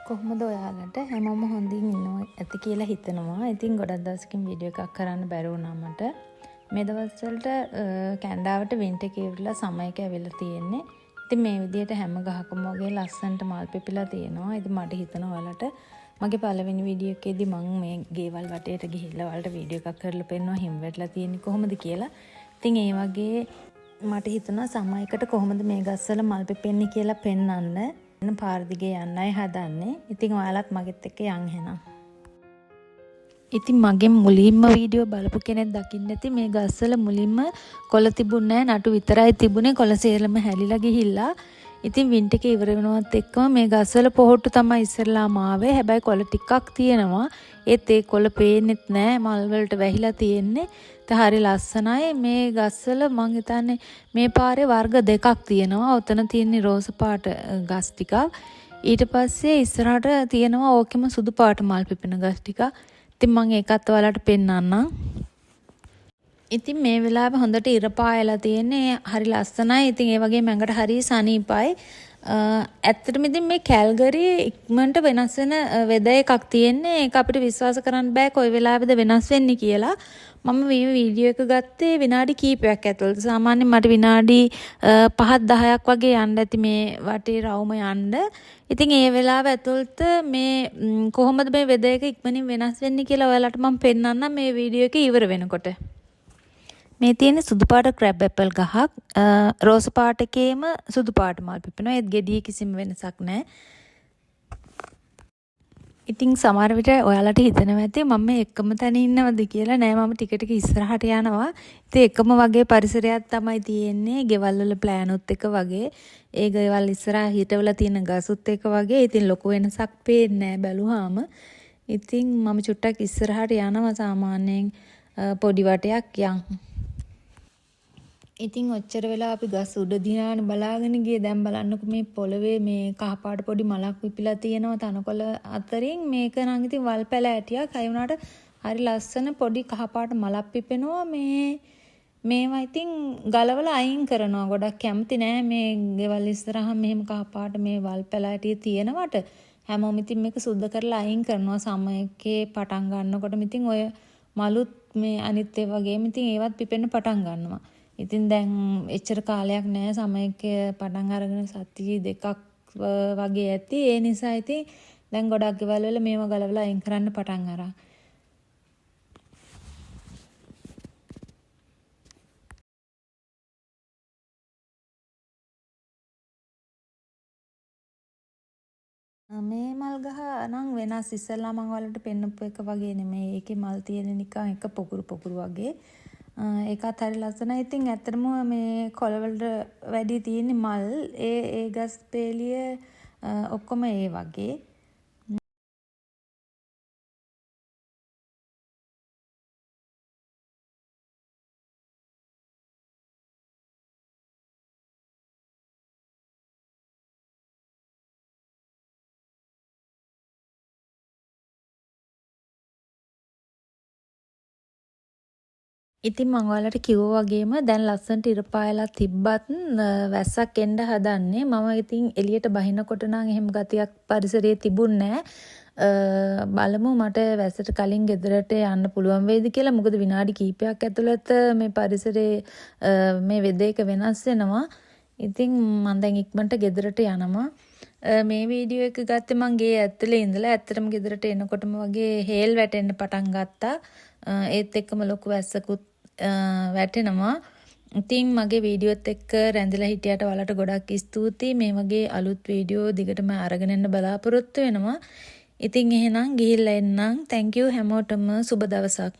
කොහොමද ඔයාලට? හැමෝම හොඳින් ඉන්නවා ඇති කියලා හිතනවා. ඉතින් ගොඩක් දවසකින් වීඩියෝ එකක් කරන්න බැරි වුණා මට. මේ දවස්වලට කැනඩාවට වින්ටර් එක ඉවරලා සමර් එක ඇවිල්ලා තියෙන්නේ. ඉතින් මේ විදිහට හැම ගහකම වගේ ලස්සනට මල් පිපිලා තියෙනවා. ඉතින් මට හිතෙනවා ඔයාලට මගේ පළවෙනි වීඩියෝ එකේදී මං මේ ගේවල් වටේට ගිහිල්ලා ඔයාලට වීඩියෝ එකක් කරලා පෙන්නුවා හිම වැටලා තියෙන්නේ කොහොමද කියලා. ඉතින් ඒ වගේ මට හිතුණා සමර් එකට කොහොමද මේ ගස්වල මල් පිපෙන්නේ කියලා පෙන්වන්න. පාර දිගේ යන්නයි හදන්නේ. ඉතින් ඔයාලත් මගෙත් එක්ක යන් එහෙනම්. ඉතින් මගෙන් මුලින්ම වීඩියෝ බලපු කෙනෙක් දකින්න ඇති මේ ගස්වල මුලින්ම කොළ තිබුණේ නෑ, නටු විතරයි තිබුණේ. කොළ සේරම හැලිලා ගිහිල්ලා. ඉතින් වින්ටර් එක ඉවර වෙනවත් එක්කම මේ ගස්වල පොහොට්ටු තමයි ඉස්සෙල්ලාම ආවේ. හැබැයි කොළ ටිකක් තියෙනවා. ඒත් ඒ කොළ පේන්නෙත් නෑ, මල් වලට වැහිලා තියෙන්නේ. ඉතින් හරි ලස්සනයි මේ ගස්වල. මං හිතන්නේ මේ පාරේ වර්ග දෙකක් තියෙනවා. ඔතන තියෙන්නේ රෝස පාට ගස් ටිකක්. ඊට පස්සේ ඉස්සරහට තියෙනවා ඕකෙම සුදු පාට මල් පිපෙන ගස් ටිකක්. ඉතින් මං ඒකත් ඔයාලට පෙන්නන්නම්. ඉතින් මේ වෙලාවේ හොඳට ඉර පායලා තියෙන්නේ. හරි ලස්සනයි. ඉතින් ඒ වගේම ඇඟට හරි සනීපයි. ඇත්තටම ඉතින් මේ කැල්ගරි ඉක්මනට වෙනස් වෙන වෙදර් එකක් තියෙන්නේ. ඒක අපිට විශ්වාස කරන්න බෑ කොයි වෙලාවෙද වෙනස් වෙන්නේ කියලා. මම මේ වීඩියෝ එක ගත්තේ විනාඩි කීපයක් ඇතුළත. සාමාන්‍යයෙන් මට විනාඩි 5 10ක් වගේ යන්න ඇති මේ වටේ රවුම යන්න. ඉතින් ඒ වෙලාව ඇතුළත මේ කොහොමද මේ වෙදර් එක ඉක්මනින් වෙනස් වෙන්නේ කියලා ඔයාලට මම පෙන්නන්නම් මේ වීඩියෝ එක ඉවර වෙනකොට. මේ තියෙන සුදු පාට ක්‍රැබ් ඇපල් ගහක්. රෝස පාට එකේම සුදු පාට මල් පිපෙනවා. ඒත් ගෙඩියේ කිසිම වෙනසක් නෑ. ඉතින් සමහර විට ඔයාලට හිතෙනවා ඇති මම මේ එකම තැන ඉන්නවද කියලා. නෑ, මම ටික ටික ඉස්සරහට යනවා. ඉතින් එකම වගේ පරිසරයක් තමයි තියෙන්නේ. ගෙවල් වල ප්ලෑනුත් එක වගේ. ඒ ගෙවල් ඉස්සරහා හිටවලා තියෙන ගසුත් එක වගේ. ඉතින් ලොකු වෙනසක් පේන්නේ නෑ බැලුවාම. ඉතින් මම චුට්ටක් ඉස්සරහට යනවා සාමාන්‍යයෙන් පොඩි වටයක් යන්. ඉතින් ඔච්චර වෙලා අපි ගස් උඩ දිහානේ බලාගෙන ගියේ. දැන් බලන්නකෝ මේ පොළවේ මේ කහ පාට පොඩි මලක් විපිලා තියෙනවා තනකොළ අතරින්. මේක නම් ඉතින් වල් පැල ඇටියක්. හරි වුණාට හරි ලස්සන පොඩි කහ පාට මලක් පිපෙනවා. මේවා ඉතින් ගලවලා අයින් කරනවා. ගොඩක් කැමති නෑ මේ ගෙවල් ඉස්සරහා මෙහෙම කහ පාට මේ වල් පැල ඇටිය තියෙනවට. හැමෝම ඉතින් මේක සුද්ධ කරලා අයින් කරනවා. සමයකේ පටන් ගන්නකොටම ඉතින් ඔය මලුත් මේ අනිත් ඒ වගේම ඉතින් ඒවත් පිපෙන්න පටන් ගන්නවා. ඉතින් දැන් එච්චර කාලයක් නෑ සමයක පටන් අරගෙන සති දෙකක් වගේ ඇති. ඒ නිසා ඉතින් දැන් ගොඩක් ගෙවල් වල මේවා ගලවලා අයින් කරන්න පටන් අරන්. මේ මල් ගහ නම් වෙනස්. ඉස්සෙල්ලා මං ඔයාලට පෙන්නපු එක වගේ නෙමෙයි. ඒකේ මල් තියෙන නිකන් එක පොකුරු පොකුරු වගේ. ඒකත් හරි ලස්සනයි. ඉතින් ඇත්තටම මේ කොළවලට වැඩි තියෙන්නේ මල්. ඒ ගස් පේලිය ඔක්කොම ඒ වගේ. ඉතින් මං ඔයාලට කිව්වා වගේම දැන් ලස්සනට ඉර පායලා තිබ්බත් වැස්සක් එන්න හදන්නේ. මම ඉතින් එළියට බහිනකොට නම් එහෙම ගතියක් පරිසරයේ තිබුණ නෑ. බලමු මට වැස්සට කලින් ගෙදරට යන්න පුළුවන් වෙයිද කියලා. මොකද විනාඩි කිහිපයක් ඇතුළත මේ පරිසරයේ මේ වෙදර් එක වෙනස් වෙනවා. ඉතින් මං දැන් ඉක්මනට ගෙදරට යනවා. මේ වීඩියෝ එක ගත්තේ මං ගේ ඇතුලේ ඉඳලා. ඇත්තටම ගෙදරට එනකොටම වගේ හේල් වැටෙන්න පටන් ගත්තා. ඒත් එක්කම ලොකු වැස්සකුත් වැටෙනවා. ඉතින් මගේ වීඩියෝත් එක්ක රැඳිලා හිටියට ඔයාලට ගොඩක් ස්තුතියි. මේ වගේ අලුත් වීඩියෝ දිගටම අරගෙන එන්න බලාපොරොත්තු වෙනවා. ඉතින් එහෙනම් ගිහිල්ලා එන්නම්. Thank you හැමෝටම. සුබ දවසක්.